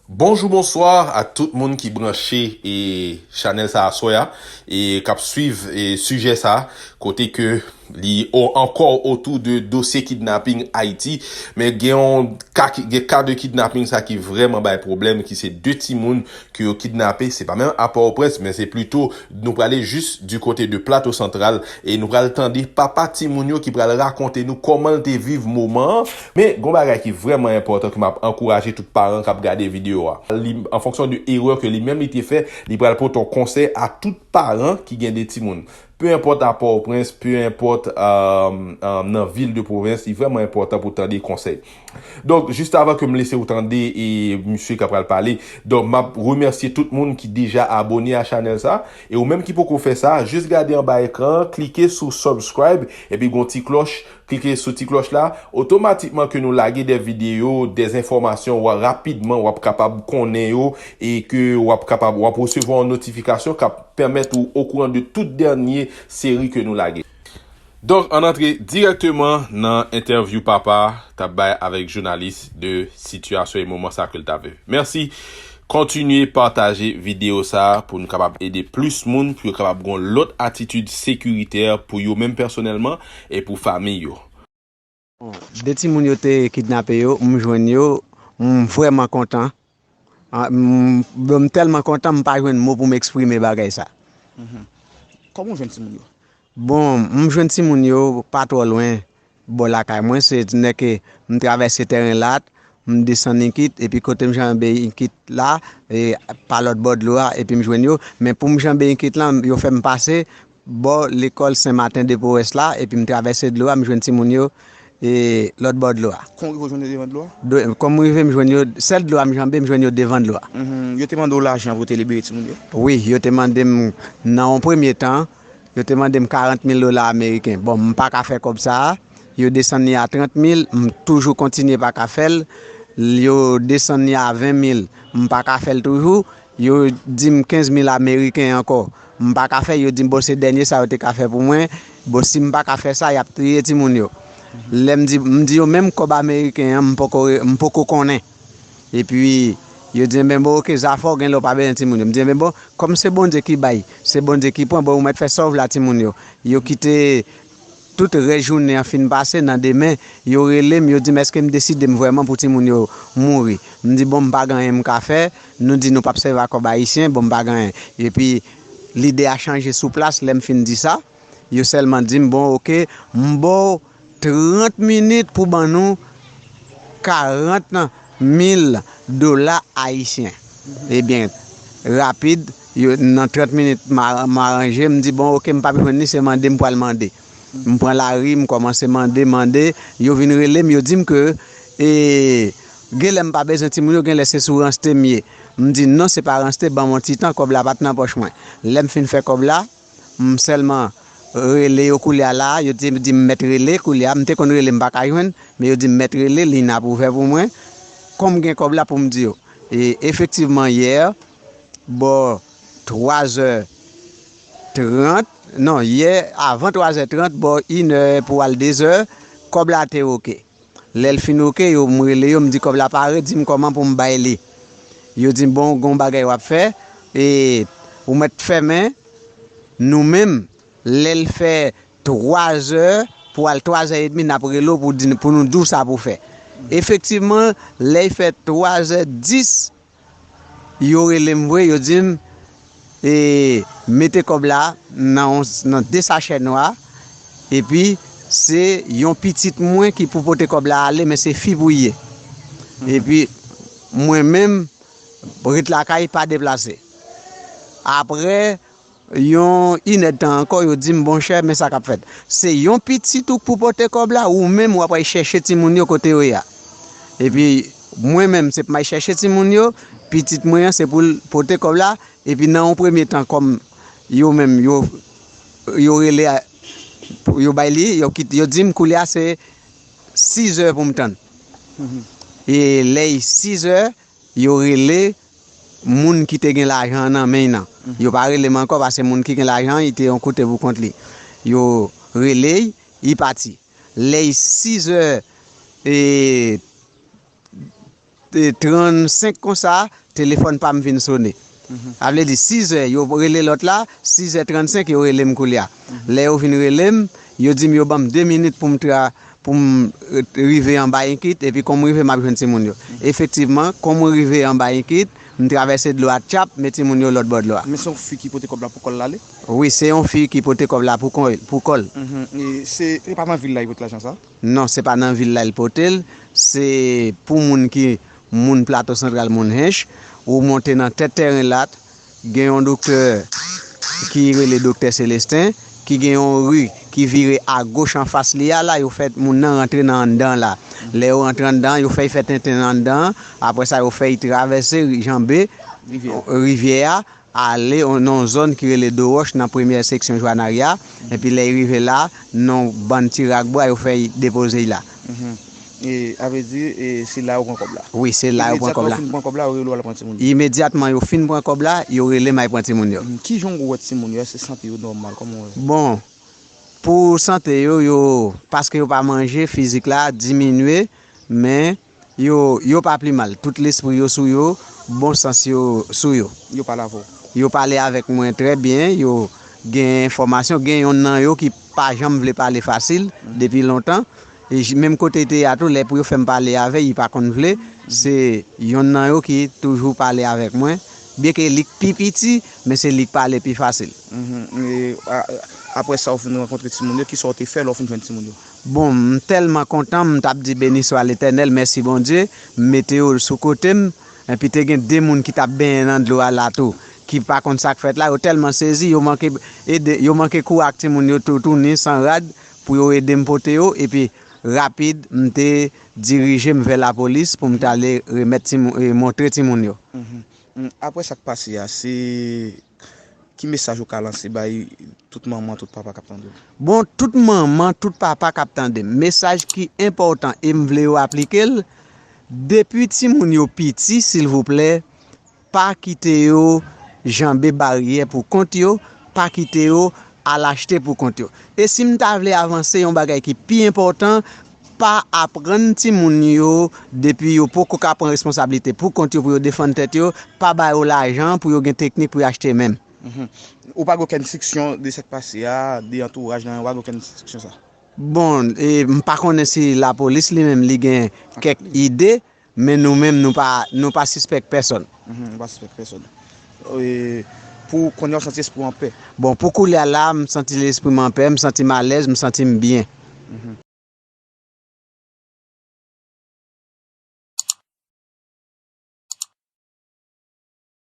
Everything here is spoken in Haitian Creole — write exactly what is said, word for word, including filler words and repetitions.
Bonjou, bonswa a tout moun ki branche e chanèl sa aswè a e k ap swiv e sijè sa, kote ke li o- ankò otou de dosye kidnaping Ayiti. Men gen yon ka, ki- gen ka de kidnaping sa ki vrèman bay pwoblèm, ki se de timoun ke yo kidnape, se pa menm a Pòtoprens, men se plito, nou prale jis di kote de Plato Santral e nou pral tande papa timoun yo ki pral rakonte nou kòman l te viv moman an. Men gon bagay ki vrèman enpòtan ke m ap ankouraje tout paran k ap gade videyo a. Li, an fonksyon de erè ke li menm li te fè, li pral pote yon konsèy a tout paran ki gen de timoun. Peu importe a Pòtoprens, peu importe euh, euh, nan vil de pwovens, li vrèman enpòtan pou tande konsèy. Donk, jis avan ke m lese ou tande e misye k ap pral pale, donk, m ap remèsye tout moun ki deja abone a chanèl sa. E ou menm ki poko fè sa, jis gade anba ekran an, klike sou subscribe, epi gon ti klòch, klike sou ti klòch la. Otomatikman ke nou lage de videyo, de enfòmasyon, w a- rapidman, w ap kapab konnen yo e ke w ap kapab, w ap resevwa yon notifikasyon k ap pèmèt ou okouran de tout dènye seri ke nou lage. Donk, ann antre dirèkteman nan entèvyou papa t ap bay avèk jounalis de sitiyasyon e moman sa ke l t ap viv. Mèsi. Kontinye pataje videyo sa a pou nou kapab ede plis moun, pou yo kapab gen yon lòt atitid sekiritè pou yo menm pèsonèlman e pou fanmi yo. De timoun yo te kidnape yo, m jwenn yo, m vrèman kontan. Ah, m, m tèlman kontan, m pa jwenn mo pou m eksprime bagay sa. Kòman w jwenn timoun yo? Bon, m jwenn timoun yo pa twò lwen bò lakay mwen, se nèke m travèse tèren la, m desann Inkit, epi kote m janbe Inkit la, e, pa lòt bò dlo a, epi m jwenn yo. Men pou m janbe Inkit lan, yo fè m pase bò lekòl Sen Maten de Powès la, epi m travèse dlo a, m jwenn timoun yo e lòt bò dlo a. Kòman w rive w jwenn yo devan dlo a? Do- Kòm m rive, m jwenn yo, sèl dlo a m janbe, m jwenn yo devan dlo a. Mhm. Yo te mande w lajan pou w te libere timoun yo? Wi, yo te mande m, nan yon premye tan, yo te mande m karant mil dola ameriken. Bon, m pa ka fè kòb sa a. Yo desann li a trant mil, m toujou kontinye pa ka fè l. Yo desann li a ven mil, m pa ka fè l toujou. Yo di m kenz mil ameriken ankò. M pa ka fè, yo di m, bon, se dènye sa yo te ka fè pou mwen. Bon, si m pa ka fè sa, y ap touye timoun yo. Lè m di, m di yo, menm kòb ameriken an, m poko, m poko konnen. Epi, yo di, enben, bon, oke, Zafò, gen lè w pa bezwen timoun yo. M di, enben, bon, kòm se Bondye ki bay, se Bondye ki pran, bon, ou mèt fè sa w vle a timoun yo. Yo kite tout rès jounen an fin pase, nan demen, yo rele m, yo di m, èske m deside m vrèman pou timoun yo mouri? M di, bon, m pa gen anyen m ka fè, nou di nou p ap sèvi ak kòb ayisyen, bon, m pa gen anyen. Epi, lide a chanje sou plas, lè m fin di sa, yo sèlman di m, bon, oke, m ba w trant minit pou ban nou karant mil dola ayisyen. Ebyen, rapid, yo, nan trant minit, m a- m aranje, m di, bon, oke, m p ap jwenn li, se mande m pral mande. M pran lari, m kòmanse mande, mande, yo vin rele m, yo di m ke, e, gen lè m pa bezwen timoun yo, gen lè se sou ranste m ye. M di, non, se pa ranste, ban m yon ti tan, kòb la pa t nan pòch mwen. Lè m fin fè kòb la, m sèlman rele yo koulye a la, yo te di m mèt rele koulye a, m te konn rele m pa ka jwenn, men yo di m mèt rele, liy nan ap ouvè pou mwen, kòm gen kòb la pou m di yo. E efektivman yè, bò twa zè trant, non, yè avan twa zè trant, bò inè pou al de zè, kòb la te oke. Lè l fin oke, yo, m rele yo, m di kòb la pare, di m kòman pou m bay li. Yo di m, bon, gon bagay w ap fè, e ou mèt fèmen, nou menm, lè l fè twa zè, pou al twa zè edmi, n ap rele w pou, di, pou nou di w sa pou fè. Efektivman, lè l fè twa zè dis, yo rele m vre, yo di m, e, mete kòb la nan, yon- nan de sachè nwa, epi se yon pitit mwen ki pou pote kòb la ale, men se fi pou l ye. Epi mwen menm, ret lakay, pa deplase. Apre yon inèdtan ankò, yo di m, monchè, men sa k ap fèt. Se yon pitit ou k pou pote kòb la, ou menm w ap al chèche timoun yo kote yo ye a. Epi mwen menm, se pou m al chèche timoun yo, pitit mwen an, se pou l pote kòb la, epi nan yon premye tan, kòm yo menm, yo, yo rele, yo bay li, yo kit, yo di m koulye a se sizè pou m tann. E lè l sizè, yo rele moun ki te gen lajan an nan men l nan. Yo pa rele m ankò, paske moun ki gen lajan an, li te yon kote pou kont li. Yo rele l, li pati. Lè l sizè, e, trannsenk konsa, telefòn pa m vin sone. Sa vle di, sizè, yo rele lòt la, sizè trannsenk, yo rele m koulye a. Lè yo vin rele m, yo di m yo ban m de minit pou m tra, pou m, eh, rive anba Enkit, epi kon m rive, m ap jwenn timoun yo. Efektivman, kon mwen rive anba Enkit, m travèse dlo a tchap, men timoun yo lòt bò dlo a. Men se yon fi ki pote kòb la pou kò l l ale? Wi, se yon fi ki pote kòb la pou kò, pou kò l. Mhm. E se, se pa nan vil la yo pote lajan sa? Non, se pa nan vil la l pote l. Se pou moun ki, moun Plato Santral, moun Hench, ou monte nan tèt tèren la, gen yon doktè ki rele Doktè Selesten, ki gen yon ri ki vire agoch anfas li a la, yo fè moun nan rantre nan anndan la. Lè yo rantre anndan, yo fè l fè tenten nan anndan, apre sa yo fè l travèse, janbe rivyè a, ale nan yon zòn ki rele Dowòch nan premyè seksyon Jwanari a, epi lè l rive la, nan yon bann ti rak bwa, yo fè l depoze l la. Mhm. E, a vle di, e, se la yo pran kòb la? Wi, se la yo pran kòb la. Imedyatman yo fin pran kòb la, yo rele m al pran timoun yo. Mhm. Ki jan w wè timoun yo? Èske sante yo nòmal? Kòman w wè? Bon, pou sante yo, yo, paske yo pa manje, fizik la diminye, men yo, yo pa pi mal. Tout lespri yo sou yo, bon sans yo sou yo. Yo pale avè w? Yo pale avèk mwen trè byen, yo gen enfòmasyon, gen yonn nan yo ki pa janm vle pale fasil depi lontan. E j-, menm kote l te ye a tou, lè pou yo fè m pale avè l, li pa konn vle. Se yonn nan yo ki toujou pale avèk mwen. Byenke li k pi piti, men se li k pale pi fasil. Mhm. E, a, a, apre sa, w fin rankontre timoun yo, kisa w te fè lè w fin jwenn timoun yo? Bon, m tèlman kontan, m t ap di, "Beni swa Letènèl, mèsi Bondye," m mete yo sou kote m, epi te gen de moun ki t ap benyen nan dlo a la tou, ki pa konn sa k fèt la, yo tèlman sezi, yo manke ede, yo manke kouri ak timoun yo tou, tounen san rad pou yo ede m pote yo, epi rapid, m te dirije m vè lapolis pou m t ale remèt timoun, e, montre timoun yo. Mhm. Mm, apre sa k pase a, se ki mesaj ou ka lanse bay tout manman, tout papa k ap tande w? Bon, tout manman, tout papa k ap tande m, mesaj ki enpòtan e m vle yo aplike l, depi timoun yo piti, silvouplè, pa kite yo janbe baryè pou kont yo, pa kite yo al achte pou kont yo. E si m ta vle avanse yon bagay ki pi enpòtan, pa aprann timoun yo, depi yo poko ka pran responsablite pou kont yo, pou yo defann tèt yo, pa ba yo lajan pou yo gen teknik pou yo achte menm. Mhm. Ou pa gen okenn enstriksyon de sa k pase a, de antouraj nan, ou pa gen okenn enstriksyon sa? Bon, e, m pa konnen si lapolis li menm li gen kèk ide, men nou menm nou pa, nou pa sispèk pèsonn. Mhm, nou pa sispèk pèsonn. E, pou kounye a w santi espri w anpè? Bon, pou koulye a la, m santi lespri m anpè, m santi m alèz, m santi m byen. Mhm.